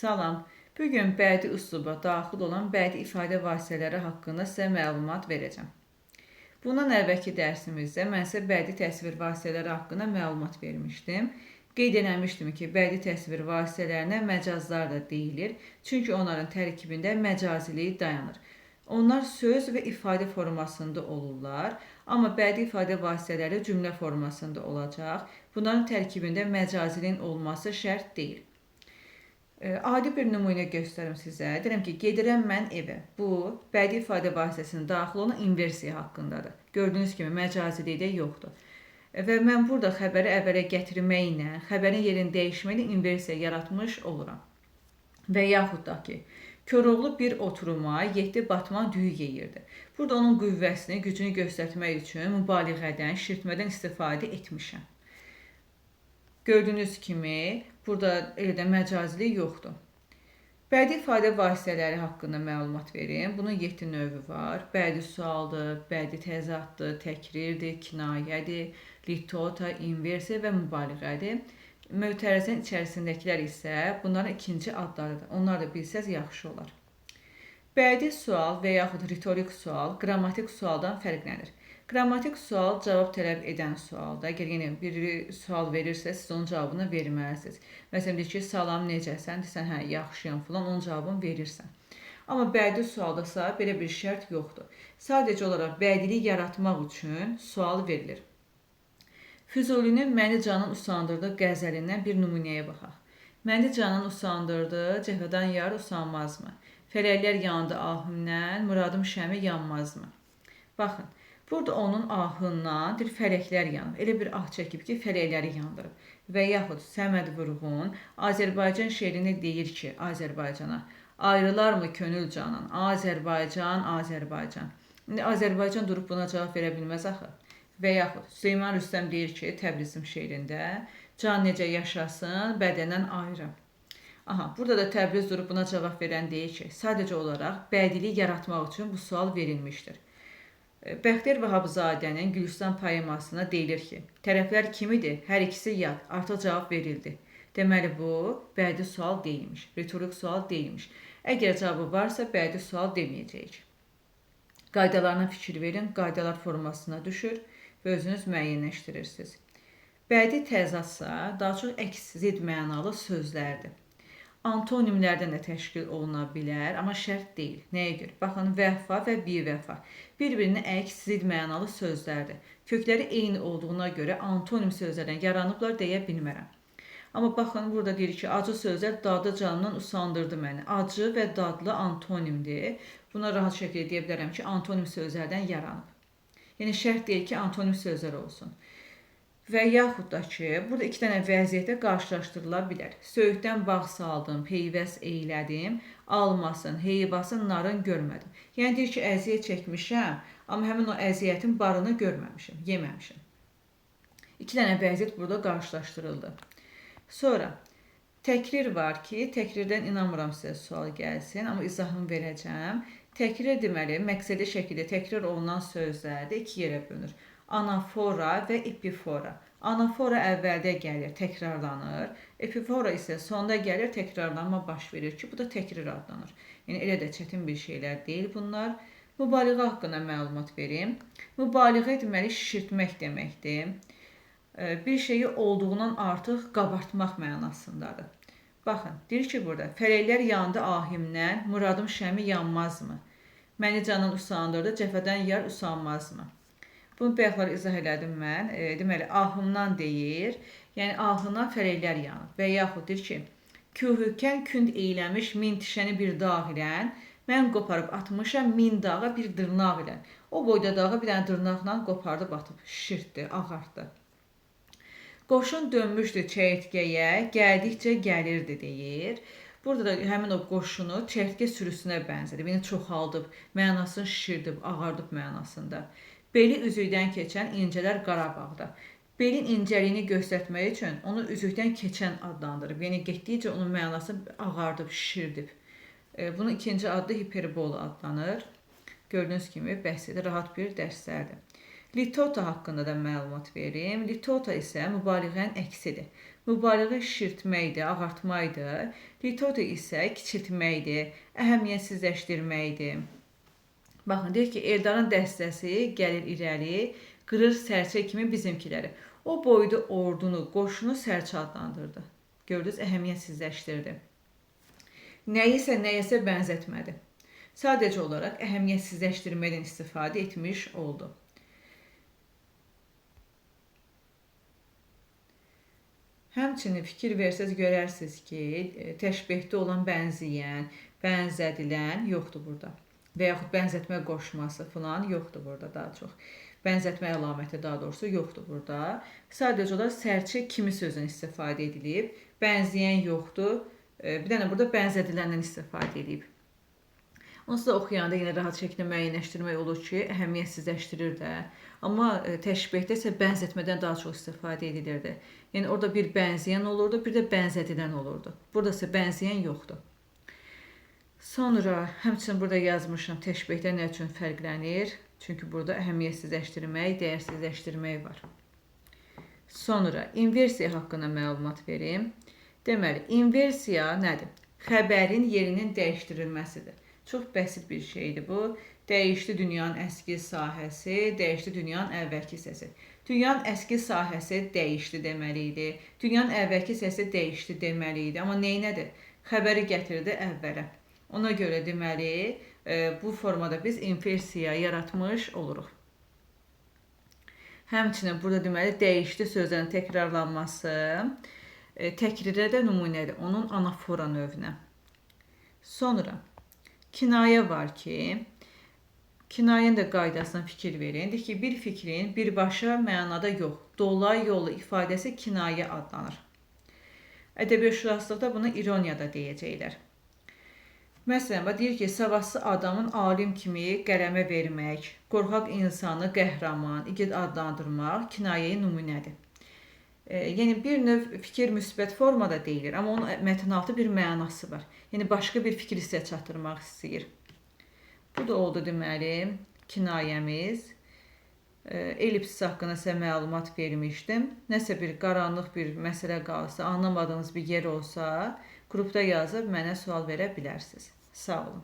Salam. Bu gün bədii üsluba daxil olan bədii ifadə vasitələri haqqında sizə məlumat verəcəm. Bundan əvvəlki dərsimizdə mən sizə bədii təsvir vasitələri haqqında məlumat vermişdim. Qeyd eləmişdim ki, bədii təsvir vasitələrinə məcazlar da deyilir. Çünki onların tərkibində məcazilik dayanır. Onlar söz və ifadə formasında olurlar, amma bədii ifadə vasitələri cümlə formasında olacaq. Bunların tərkibində məcaziliyin olması şərt deyil. Adi bir nümunə göstərim sizə. Deyirəm ki, gedirəm mən evə. Bu, bədii ifadə vasitəsinin daxil olan inversiya haqqındadır. Gördüyünüz kimi məcazilikdə yoxdur. Və mən burada xəbəri əvvələ gətirməklə, xəbərin yerini dəyişməklə inversiya yaratmış oluram. Və yaxud da ki, Koroğlu bir oturuma 7 batman düyü yeyirdi. Burada onun qüvvəsini, gücünü göstərmək üçün mübaliğədən, şişirtmədən istifadə etmişəm. Gördüyünüz kimi, burada elə də məcazilik yoxdur. Bədii ifadə vasitələri haqqında məlumat verim. Bunun 7 növü var. Bədii sualdır, bədii təzaddır, təkrirdir, kinayədir, litota, inversiya və mübaliğədir. Mötərizənin içərisindəkilər isə bunların ikinci adlarıdır. Onlar da bilsəz yaxşı olar. Bədii sual və yaxud ritorik sual qrammatik sualdan fərqlənir. Qrammatik sual cavab tələb edən sualdır. Əgər yenə biri sual verirsə, siz onun cavabını verməlisiniz. Məsələn, deyir ki, salam, necəsən? Desən, hə, yaxşıyam filan, onun cavabını verirsən. Amma bədii sualdasa belə bir şərt yoxdur. Sadəcə olaraq bədilik yaratmaq üçün sual verilir. Füzulinin Məni canın usandırdı qəzəlindən bir nümunəyə baxaq. Məni canın usandırdı, cəfadan yar usanmazmı? Fələklər yandı ahımdan, muradım şəmi yanmazmı? Baxın, burada onun ahından bir fələklər yanıb. Elə bir ah çəkib ki, fələkləri yandırıb. Və yaxud Səməd Vurğun Azərbaycan şeirini deyir ki, Azərbaycana ayrılarmı könül canan? Azərbaycan, Azərbaycan. İndi Azərbaycan durub buna cavab verə bilməz axı. Və yaxud Süleyman Rüstəm deyir ki, Təbrizim şeirində can necə yaşasın, bədəndən ayrı. Aha, burada da Təbriz durub buna cavab verən deyir ki, sadəcə olaraq bədilik yaratmaq üçün bu sual verilmişdir. Bəxtiyar Vahabzadənin Gülüstan poemasına deyilir ki, tərəflər kimidir? Hər ikisi yad. Artıq cavab verildi. Deməli, bu bədii sual deyilmiş, ritorik sual deyilmiş. Əgər cavabı varsa, bədii sual deməyəcəyik. Qaydalarına fikir verin, qaydalar formasına düşür və özünüz müəyyənləşdirirsiniz. Bədii təzadsa daha çox əks, zid mənalı sözlərdir. Antonimlərdən də təşkil oluna bilər, amma şərt deyil. Nəyə görə? Baxın, vəfa və bivəfa bir-birinə əks, zid mənalı sözlərdir. Kökləri eyni olduğuna görə antonim sözlərdən yaranıblar deyə bilmərəm. Amma baxın, burada deyir ki, acı sözlər dadlı canımdan usandırdı məni. Acı və dadlı antonimdir. Buna rahat şəkildə deyə bilərəm ki, antonim sözlərdən yaranıb. Yəni, şərt deyil ki, antonim sözlər olsun. Və yaxud da ki, burada iki dənə vəziyyətə qarşılaşdırıla bilər. Söyüddən bağ saldım, peyvəst eylədim, almasın, heyvasın, narın görmədim. Yəni, deyir ki, əziyyət çəkmişəm, amma həmin o əziyyətin barını görməmişim, yeməmişim. İki dənə vəziyyət burada qarşılaşdırıldı. Sonra, təkrir var ki, təkrirdən inanmıram sizə sual gəlsin, amma izahımı verəcəm. Təkrir deməli, məqsədi şəkildə təkrar olunan sözlərdə iki yerə bölünür. Anafora və epifora. Anafora əvvəldə gəlir, təkrarlanır. Epifora isə sonda gəlir, təkrarlanma baş verir ki, bu da təkrir adlanır. Yəni, elə də çətin bir şeylər deyil bunlar. Mübaliğə haqqında məlumat verim. Mübaliğə deməli, şişirtmək deməkdir. Bir şeyi olduğundan artıq qabartmaq mənasındadır. Baxın, deyir ki, burada fələklər yandı ahimdən, muradım şəmi yanmazmı? Məni canın usandırdı, cəfədən yar usanmazmı? Bunu bayaqlar izah elədim mən. Deməli, ahımdan deyir, yəni ahından fələklər yanıb. Və yaxud deyir ki, kühükən künd eyləmiş min tişəni bir dağ ilən, mən qoparıb atmışam min dağa bir dırnaq ilən. O boyda dağı bir dənə dırnaqla qopardıb atıb, şişirtdi, ağartdı. Qoşun dönmüşdü çəyirtkəyə, gəldikcə gəlirdi deyir. Burada da həmin o qoşunu çəyirtkə sürüsünə bənzədib, yəni çoxaldıb, mənasını şişirdib, ağardıb mənasında. Beli üzükdən keçən incələr Qarabağda. Belin incəliyini göstərmək üçün onu üzükdən keçən adlandırıb. Yəni, getdikcə onun mənasını ağardıb, şişirdib. Bunun ikinci adı hiperbola adlanır. Gördüyünüz kimi, bəsit, rahat bir dərslərdir. Litota haqqında da məlumat verim. Litota isə mübaliğənin əksidir. Mübaliğə şişirtməkdir, ağartmaydır. Litota isə kiçiltməkdir, əhəmiyyətsizləşdirməkdir. Baxın, deyir ki, Eldarın dəstəsi gəlir irəli, qırır sərçə kimi bizimkiləri. O boyda ordunu, qoşunu sərçə adlandırdı. Gördünüz, əhəmiyyətsizləşdirdi. Nəyisə nəyəsə bənzətmədi. Sadəcə olaraq əhəmiyyətsizləşdirmədən istifadə etmiş oldu. Həmçinin fikir versəz görərsiniz ki, təşbehdə olan bənzəyən, bənzədilən yoxdur burada. Və yaxud bənzətmə qoşması falan yoxdur burada daha çox. Bənzətmə əlaməti daha doğrusu yoxdur burada. Sadəcə olaraq sərçə kimi sözünü istifadə edilib. Bənzəyən yoxdur. Bir dənə burada bənzədiləndən istifadə edilib. Onsuz da oxuyanda yenə rahat şəkildə müəyyənləşdirmək olur ki, əhəmiyyətsizləşdirir də. Amma təşbehdə isə bənzətmədən daha çox istifadə edilirdi. Yəni orada bir bənzəyən olurdu, bir də bənzədilən olurdu. Burada isə bənzəyən yoxdur. Sonra həmçinin burada yazmışam təşbehdə nə üçün fərqlənir? Çünki burada əhəmiyyətsizləşdirmək, dəyərsizləşdirmək var. Sonra inversiya haqqında məlumat verim. Deməli, inversiya nədir? Xəbərin yerinin dəyişdirilməsidir. Çox bəsit bir şeydir bu. Dəyişdi dünyanın əski sahəsi, dəyişdi dünyanın əvvəlki hissəsi. Dünyanın əski sahəsi dəyişdi deməli idi. Dünyanın əvvəlki hissəsi dəyişdi deməli idi. Amma neynədir? Xəbəri gətirdi əvvələ. Ona görə deməli, bu formada biz inversiya yaratmış oluruq. Həmçinin burada deməli, dəyişdi sözlərin təkrarlanması təkrirə də nümunədir, onun anafora növünə. Sonra kinayə var ki, kinayənin də qaydasına fikir verin. Deyir ki, bir fikrin birbaşa mənada yox, dolay yolu ifadəsi kinayə adlanır. Ədəbiyyatşünaslıqda bunu ironiya da deyəcəklər. Məsələn, deyir ki, savadsız adamın alim kimi qələmə vermək, qorxaq insanı qəhrəman, igid adlandırmaq kinayəyə nümunədir. Yəni, bir növ fikir müsbət formada deyilir, amma onun mətnaltı bir mənası var. Yəni, başqa bir fikir sizə çatdırmaq istəyir. Bu da oldu deməli, kinayəmiz. Elipsis haqqında sizə məlumat vermişdim. Nəsə bir qaranlıq bir məsələ qalsa, anlamadığınız bir yer olsa, qrupda yazıb mənə sual verə bilərsiniz. Sağ olun.